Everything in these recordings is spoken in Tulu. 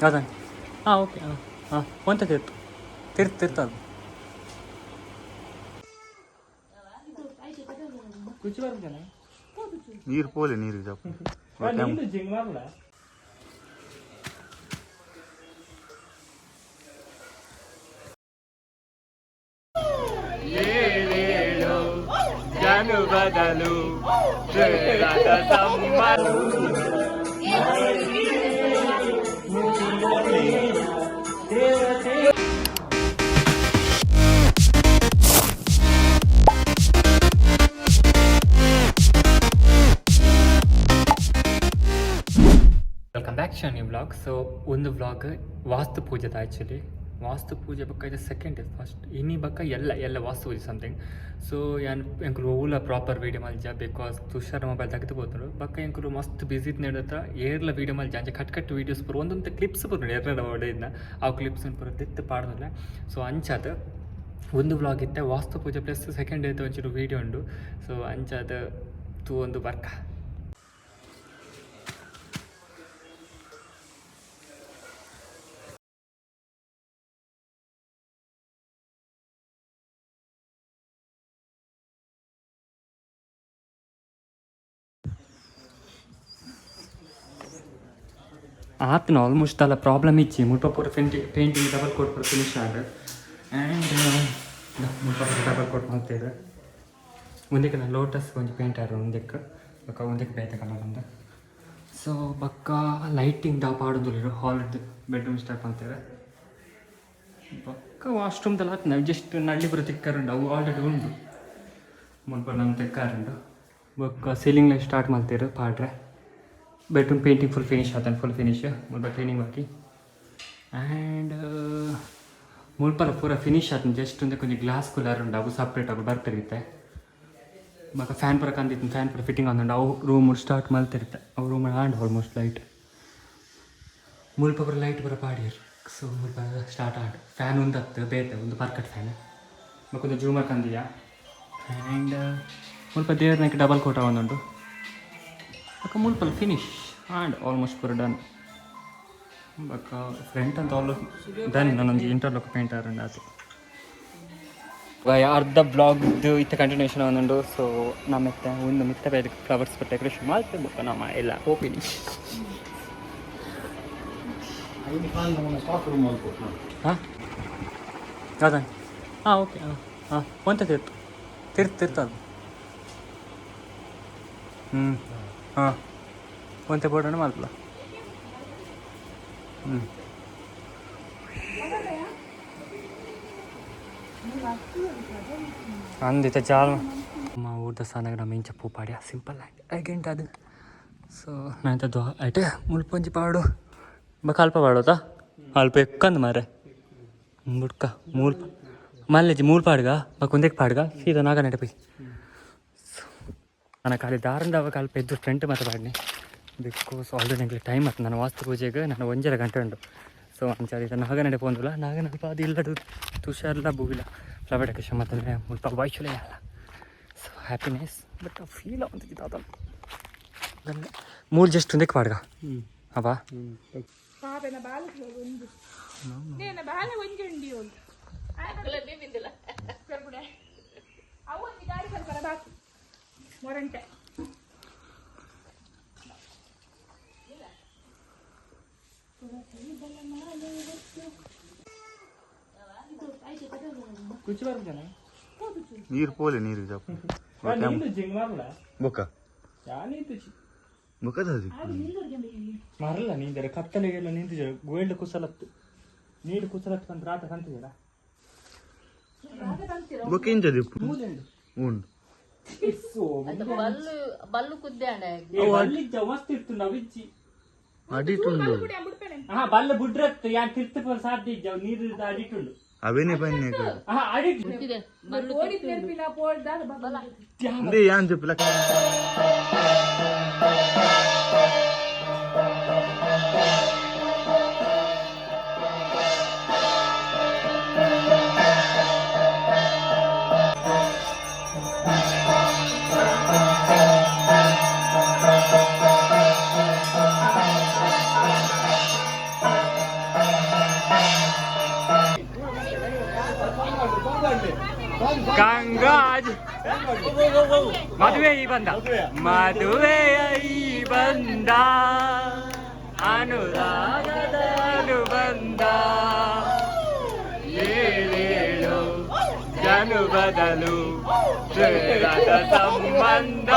ಅದ ಹಾಂ ಓಕೆ ಹಾಂ ಹಾಂ ಒಂತ ತಿರ್ತು ತಿರ್ತು ತಿರ್ತು ಕುಚ್ಚು ಬರ್ಬೇಕನ. ನೀರು ಪೋಲೆ ನೀರು ಜಪ್ಪ. ನೀನು ಜಿಂಗ್ ಮಾರ್ಲ. ಜಾನು ಬದಲು. Welcome back Shani vlog. So ಒಂದು ವ್ಲಾಗ್ ವಾಸ್ತು ಪೂಜೆದ. ಆ್ಯಕ್ಚುಲಿ ವಾಸ್ತು ಪೂಜೆ ಬಕ್ಕ ಇದು ಸೆಕೆಂಡ್ ಫಸ್ಟ್ ಇನಿ ಬಕ್ಕ ಎಲ್ಲ ಎಲ್ಲ ವಾಸ್ತು ಪೂಜೆ ಸಮಥಿಂಗ್. ಸೊ ಯಾನ್ ಎಂಕುಲು ಓಲ ಪ್ರಾಪರ್ ವೀಡಿಯೋ ಮಲ್ಜ because Tushar mobile ತೆಗೆದು ಹೋದ್ರು. ಬಕ್ಕ ಎಂಕುಲು ಮಸ್ತ್ ಬಿಸಿ ನಡತ್ರ ಏರ್ಲ ವೀಡಿಯೋ ಮಲ್ಜ. ಅಂಚೆ ಕಟ್ ಕಟ್ ವೀಡಿಯೋಸ್ ಪೂರ ಒಂದೊಂದು ಕ್ಲಿಪ್ಸ್ ಪೂರ ಏರ್ಲ ಹೊಡೆದ್ನ ಆ ಕ್ಲಿಪ್ಸ್ ಪೂರ ದಿತ್ತು ಪಾಡ್ದಿಲ್ಲ. ಸೊ ಅಂಚಾದ ಒಂದು ವ್ಲಾಗ್ ಇತ್ತೆ ವಾಸ್ತು ಪೂಜೆ ಪ್ಲಸ್ ಸೆಕೆಂಡ್ ಡೇದು ಒಂಚೂರು ವೀಡಿಯೋ ಉಂಡು. ಸೊ ಅಂಚಾದ ತೂ ಒಂದು ಬರ್ಕ. ಆತನ ಆಲ್ಮೋಸ್ಟ್ ಅಲ್ಲ ಪ್ರಾಬ್ಲಮ್ ಇಚ್ಚಿ. ಮುಲ್ಪ ಪೂರ ಪೇಂಟಿಂಗ್ ಪೇಂಟಿಂಗ್ ಡಬಲ್ ಕೋಟ್ ಪೂರ ಫಿನಿಶ್ ಆಗ ಆ್ಯಂಡ್ ಮುಲ್ಪ ಪೂರ ಡಬಲ್ ಕೋಟ್ ಮಾಡ್ತಿದ್ರು. ಒಂದಕ್ಕೆ ಲೋಟಸ್ ಒಂಜಿ ಪೇಂಟ್ ಆರು ಒಂದಕ್ಕೆ ಬೊಕ್ಕ ಒಂದಕ್ಕೆ ಬೇತೆ ಕಲರ್ ಅಂದ. ಸೊ ಬೊಕ್ಕ ಲೈಟಿಂಗ್ ದಾ ಪಾಡೊಂದುಲ್ಲೆರ್. ಹಾಲ್ ಬೆಡ್ರೂಮ್ ಸ್ಟಾರ್ಟ್ ಮಾಡ್ತೇವೆ. ಬೊಕ್ಕ ವಾಶ್ರೂಮ್ದಲ್ಲ ಆತ್ನ ಜಸ್ಟ್ ನಳ್ಳಿ ಪೂರ ತಿಕ್ಕರುಂಡು. ಅವು ಆಲ್ರೆಡಿ ಉಂಡು. ಮುಲ್ಪ ನಮ್ಮ ತಿಕ್ಕಾರುಂಡು. ಬೊಕ್ಕ ಸೀಲಿಂಗ್ ಲೈಟ್ ಸ್ಟಾರ್ಟ್ ಮಾಡ್ತೀರು ಪಾಡ್ರೆ. ಬೆಡ್ರೂಮ್ ಪೇಂಟಿಂಗ್ ಫುಲ್ ಫಿನಿಶ್ ಆತನ, ಫುಲ್ ಫಿನಿಶ್. ಮುಲ್ಪ ಕ್ಲೀನಿಂಗ್ ಬಾಕಿ. ಆ್ಯಂಡ್ ಮುಲ್ಪಲ ಪೂರ ಫಿನಿಶ್ ಆತನ. ಜಸ್ಟ್ ಒಂದೇ ಕೊಂಚ ಗ್ಲಾಸ್ ಕೂಲರ್ ಉಂಡು. ಅವು ಸಪ್ರೇಟ್ ಅವು ಬರ್ತಿರುತ್ತೆ. ಬೊಕ್ಕ ಫ್ಯಾನ್ ಪೂರ ಕಂದಿತ್ತು, ಫ್ಯಾನ್ ಪೂರ ಫಿಟ್ಟಿಂಗ್ ಆಂದುಂಡು. ಅವು ರೂಮ್ ಸ್ಟಾರ್ಟ್ ಮಲ್ತಿರುತ್ತೆ. ಅವು ರೂಮ್ ಆಂಡ್ ಆಲ್ಮೋಸ್ಟ್ ಲೈಟ್ ಮುಲ್ಪ ಪೂರ ಲೈಟ್ ಪೂರ ಪಾಡಿಯರ್. ಸೊ ಮುಲ್ಪ ಸ್ಟಾರ್ಟ್ ಆಂಡ್ ಫ್ಯಾನ್ ಉಂದತ್ತು ಬೇತೆ ಒಂದು ಪರ್ಕಟ್ ಫ್ಯಾನ್. ಬೊಕ್ಕ ಒಂದು ಜೂಮರ್ ಕಂದಿಯ. ಆ್ಯಂಡ್ ಮುಲ್ಪ ದೇವ್ರನಕ್ಕೆ ಡಬಲ್ ಕೋಟ ಒಂದುಂಡು. ಬೊಕ್ಕ ಮುಲ್ಪಲ್ ಫಿನಿಶ್ ಆ್ಯಂಡ್ ಆಲ್ಮೋಸ್ಟ್ ಪೂರ ಡನ್. ಬೊಕ್ಕ ಫ್ರಂಟ್ ಅಂತ ಆಲ್ಮೋಸ್ಟ್ ಡನ್. ನಾನೊಂದು ಇಂಟರ್ಲಾಕ್ ಪೇಂಟ್ ಆರುಂಡು ಆತು. ಅರ್ಧ ಬ್ಲಾಗ್ದು ಇತ್ತ ಕಂಟಿನ್ಯೂಷನ್ ಒಂದುಂಡು. ಸೊ ನಮ್ಮ ಒಂದು ಮಿತ್ತ ಬೇರೆ ಫ್ಲವರ್ಸ್ ಡೆಕೋರೇಷನ್ ಮಾಡ್ತೇವೆ. ಬೊಕ್ಕ ನಮ್ಮ ಎಲ್ಲ ಹೋಪಿನಿ. ಹಾಂ ಅದ ಹಾಂ ಓಕೆ ಹಾಂ ಹಾಂ ಒಂತ ತಿರ್ತು ತಿರ್ತು ತಿರ್ತು ಅದು ಹ್ಞೂ ಹಾಂ ಒಂತೆ ಬೋಡೋಣ ಮಲ್ಪಲ. ಹ್ಞೂ ಅಂದಿತ್ತ ಜಾಲ್ మా ಊರ್ದ ಸಾನಗ ನಮ್ಮ ಇಂಚ ಪೂ ಪಾಡ್ಯ ಸಿಂಪಲ್ ಆಗಿ ಎಗಂಟ್ ಅದು. ಸೊ ನಾನು ದ್ವಾ ಐಟೆ ಮುಲ್ಪ ಒಂಜಿ ಪಾಡು. ಬೊಕ ಅಲ್ಪ ಪಾಡೋದಾ ಅಲ್ಪ ಎಕ್ಕಂದು ಮಾರೆ ಬುಡ್ಕ ಮೂಲ್ ಮಲ್ಲೆಜಿ ಮೂಲ್ ಪಾಡ್ಗ ಬೊಕ ಒಂದಕ್ಕೆ ಪಾಡ್ಗ ಸೀದಾ ನಾಗ ನಡೆ. ನನ್ನ ಖಾಲಿ ದಾರಂದ ಅವಾಗ ಅಲ್ಪ ಎದ್ದು ಫ್ರೆಂಟ್ ಮಾತ್ರ ಪಾಡ್ನಿ. Because already ನಂಗೆ ಟೈಮ್ ಆಯ್ತು. ನಾನು ವಾಸ್ತು ಪೂಜೆಗೆ ನಾನು 1.5 ಗಂಟೆ ಉಂಟು. ಸೊ ಅಂಚ ನಾಗ ನಡೆ ಪೋಂದುಲ್ಲ ನಾಗ ನಲ್ಪ ಅದು ಇಲ್ಲಡು ತುಷಾರ್ಲ ಬೂವಿಲ್ಲ ಫ್ಲವರ್ ಡೆಕೋರೇಷನ್ ಮಾತಂದ್ರೆ ಮುಲ್ಪ ವಾಯ್ಚುಲೇ ಅಲ್ಲ. ಸೊ ಹ್ಯಾಪಿನೆಸ್ ಬಟ್ ಫೀಲ್ ಆವಂತ ಮೂರು ಜಸ್ಟ್ ಒಂದಕ್ಕೆ ಪಾಡ್ಗ ಅವಾ. ಪಾಪೆನ ಬಾಲ ಒಂದು ನೇನ ಬಾಲ ಒಂಜಿ ಉಂಡಿ ಒಂದು ಕರ್ಬುಡೆ. ಅವು ಒಂಜಿ ಗಾಡಿ ಸ್ವಲ್ಪ ಬಾಕಿ ಮೊರಂಟೆ. ಕುಚ್ಚು ಬರ್ಬೇಕನ. ನೀರು ಪೋಲೆ ನೀರು ಜಪ್ಪ. ನೀನು ಜಿಂಗ್ ಮಾರಲ್ಲ. ಬೊಕ್ಕ ಯಾನೀತು. ಬೊಕ್ಕದ. ಮರಲ್ಲ ನೀಂದರೆ ಕತ್ತಲೆಗೆಲ್ಲ ನಿಂತಿದ್ದಾರೆ. ಗೋಲ್ಡ್ ಕುಸಲತ್ತು ನೀರು ಕುಸಲತ್ತು ಅಂತ ರಾತ ಕಾಣ್ತಿದ್ದೀರಾ. ಬೊಕ್ಕ ಇಂಚ ದಿಪ್ಪು ಉಂಡು. ಬಲ್ಲು ಬಲ್ಲು ಕುದ್ದಾಂಡ. ಮಸ್ತ್ ಇತ್ತು ನವಿಜ್ಜಿ. ಅಡಿಟುಂಡು. ಹಾ ಬಲ್ಲ ಬುಡ್ರತ್ತು ಯಾನ್ ತಿರ್ತು ಪೋರ್ ಸಾಧ್ಯ ಇಜ್ಜ. ನೀರು ಅಡಿಟುಂಡು. ಅವೇನೆ ಬನ್ನಿ. ಹಾ ಅಡಿಟ್. ಪೋಡಿ ನೆರ್ಪಿನ ಪೋಡ್ದ. ಇಂದೇ ಯಾನ್ ಜಪ್ಪಿಲ. ಕಂಗಾಜ್ ಮದುವೆ ಈ ಬಂದ, ಮದುವೆಯ ಈ ಬಂದ, ಅನುರಾಗದ ಅನುಬಂಧ, ಏಳೇಳು ಜನು ಬದಲು ತ್ರೇರದ ಸಂಬಂಧ.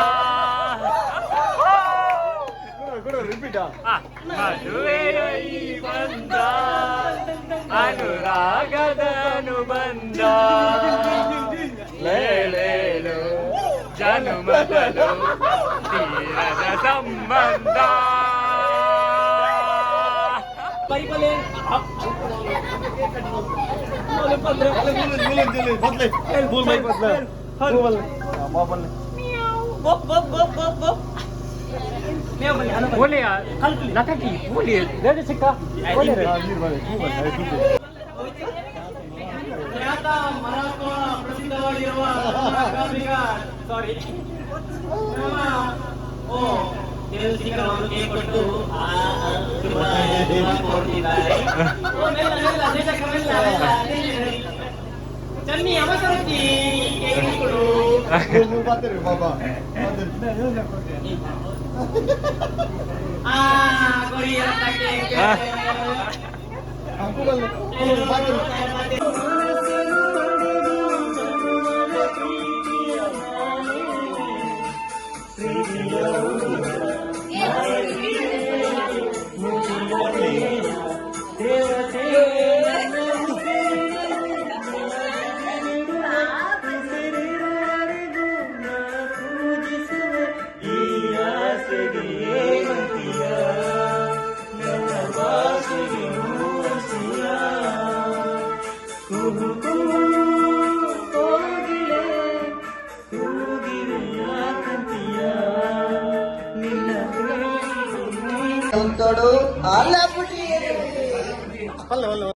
ಮದುವೆಯ ಈ ಬಂದ, ಅನುರಾಗದ ಅನುಬಂಧ, ಲೇಲೇಲು ಜನುಮದಲು ತೀರದ ಸಂಬಂಧ. बोले लता की बोले रेड सिक्का बोले. ಖ್ಯಾತ ಮರಾಠ ಪ್ರಸಿದ್ಧವಾಗಿರುವ ಸಾರಿ ಓ ಸಿಕ್ಕವನ್ನು ಕೊಟ್ಟು ಆ, ಆ, ಶುಭ ಶುಭ ಕೋರ್ತಿದ್ದಾರೆ. ಓ, ಮೆಲ್ಲ, ಮೆಲ್ಲ, ನೇತಕ್ಕ, ಮೆಲ್ಲ, ಮೆಲ್ಲ, ಮೆಲ್ಲ. ಚನ್ನಿ ಅವಸರಕ್ಕೆ ಕೇಕ್ ಕೊಡು. ಆ ಕೊರಿಯರ ಕೇಕ್.